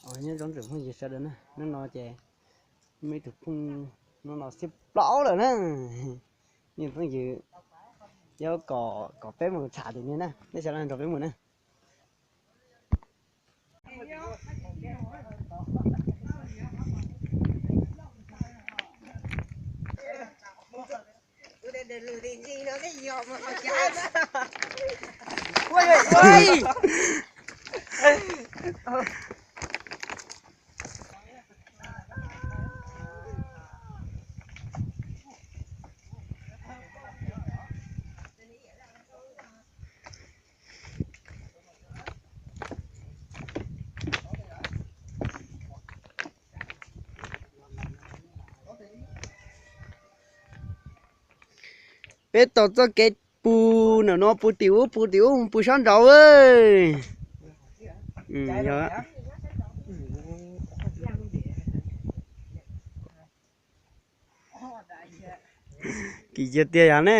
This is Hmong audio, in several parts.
Nyob zoo tsoom phooj ywg sawv daws na, hnub no ces muaj ib tug phooj ywg no xiab plaub lawm na. Nej phooj ywg yuav kom peb mus tsham tim no na, nej sawv daws nrog peb mus na. Peb taug txoj kev pw ntawm no, pw tim ub, pw tim ub, pw sab nraud. Kim cia tiag yog ne.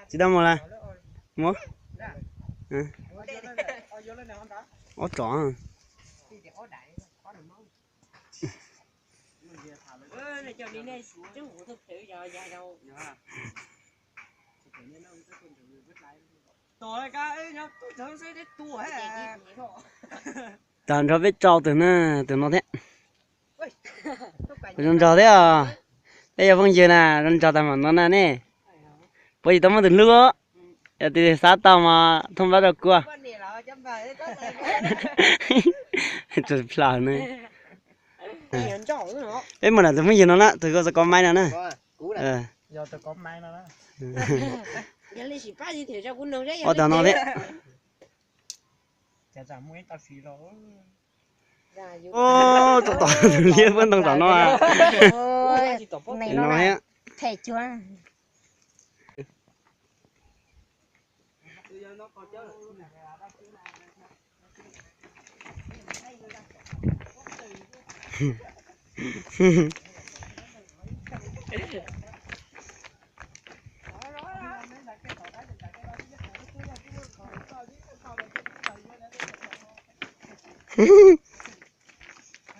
Tsis tau mus lawm. Mus. Ob tsom. Tag nrho peb rau tus na, tus no thiab. Zoo nraug thiab os. Peb yog phooj ywg na, zoo nraug tag mam no na ne. Puas tsis tau muaj tus hlub, yog tias xav tau mas thooj npab rau kuv. Peb mus nram tus phooj ywg no na, tus ko kov maib no na. Ua tau no thiab. Tsom tom tus liab puab ntoo tom no. No thiab.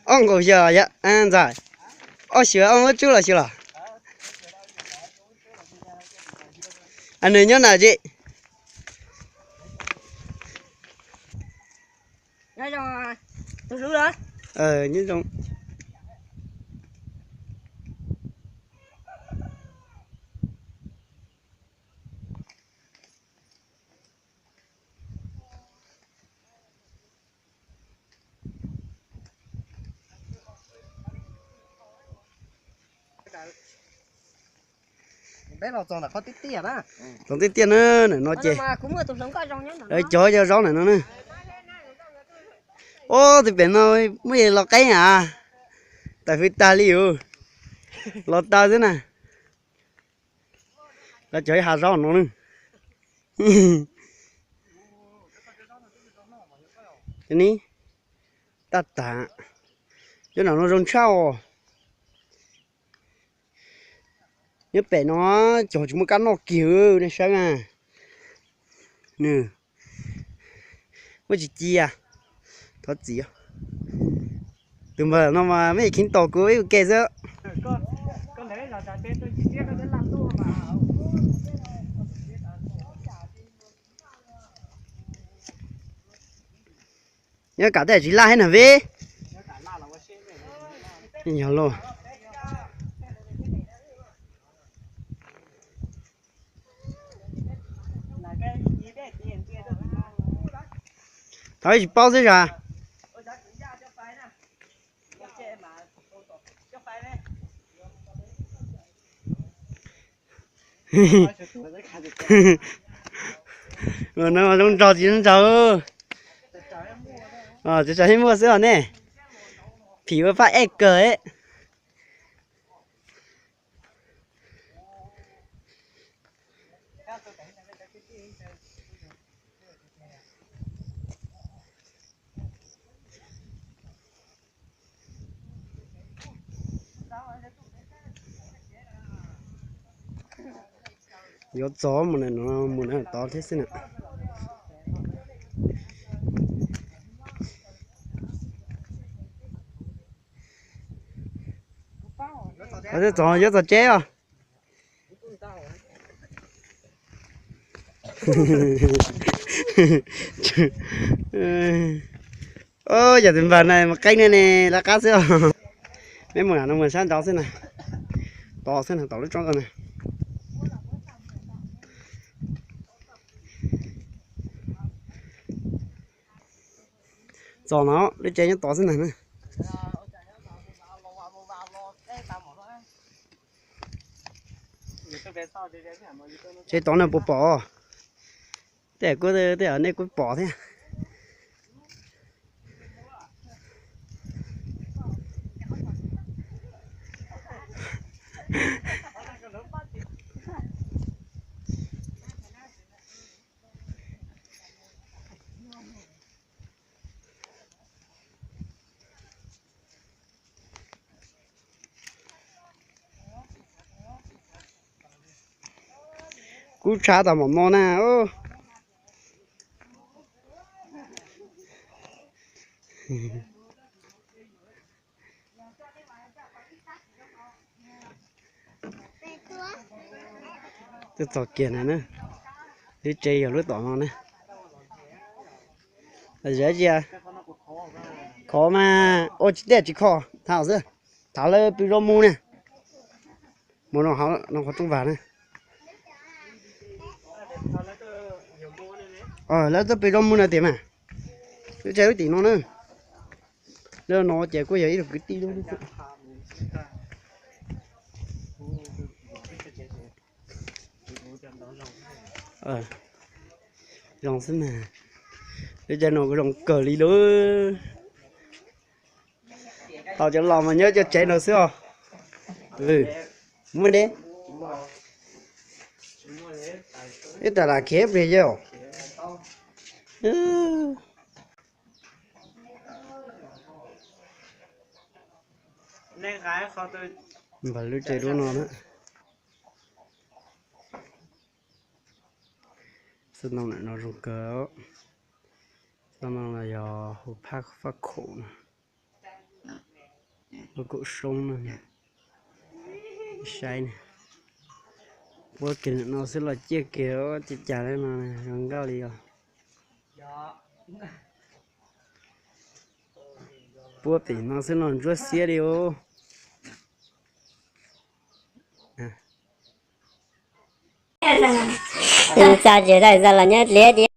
Ob nkaus xyos ntxawm, ob xyos ob muab tsub los xyos los. Nws nyob na tsis? Txog tiaj tiaj na, ntawm no ces lawv cog cov zaub ntawm no na. Ob, tus pem no muaj los qeeb a, tawm hws tag li yus, los tawg xwb na. Lawv cog ib hav zaub no na. Ni, tab tas, cov no zoo tshaj os. Nyob pem no cog tsis muaj kab noj kiag, nej saib na. Nws muaj tsis cia, thov txim. Tus npawg no mas me kheev tos kuv ib ke xwb. Nyob kam tej tsis laj thiab na vib. Yog lauj. Thov tsis paub xwb zas. Zoo nraug tsis zoo nraug. Tsis tso hib muaj xwb os ne. Phim ua phaj ej kawg. Yuav txog mus no, mus no tod thiab xwb na. Txog yuav txog tsev os. Yog tus npawg na mus qeeb ne ne lawv qab xwb os. Meb mus no mus sab nraud xwb na. Tod xwb na, tom lub tsob ntoo na. Txog no, lub tsev nyob tod xwb ntag na. Tsev tod no puas pom? Tej kuj, tej nej kuj pom thiab. Kub tshab tas mom no na. Twb txog kiag na, lub tsev yog lub tom no na. Cia khov mas ua tsis tiaj tsis kho, tham xwb. Tham lawv pw zoo mus na. Mus no qhov rooj vag na. Lawv tuaj pw zoo mus na tiag mas. Lub tsev lub tim no na. Lawv no ces kuj yog ib tug kwv tij lub. Zoo xwb mas. Lub tsev no kuj zoo kawg li lub. Thaum cov laus mas nyob cov tsev no xwb os. Muaj deb. Ib tas lam khiav plig yau. Npawg lub tsev lub no na. Xub ntoos ntawm no zoo kawg. Xub ntoos no yog hu phaj faj khaum no. Hu kaum soob no. Saib na. Puab kiag ntawm no xwb los ciaj kiag, ua cas cas li no zoo nkauj li os. Puab pem no xwb los ntsuab xiab li os. Txaj ces txaj los nyob dliab dliab.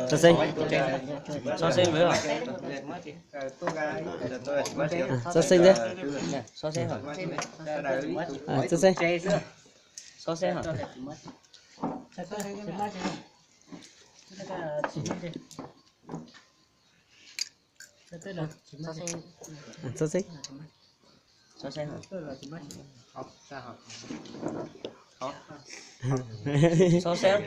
Txhob xeeb. Txhob xeeb thiab. Txhob xeeb. Txhob xeeb. Txhob xeeb.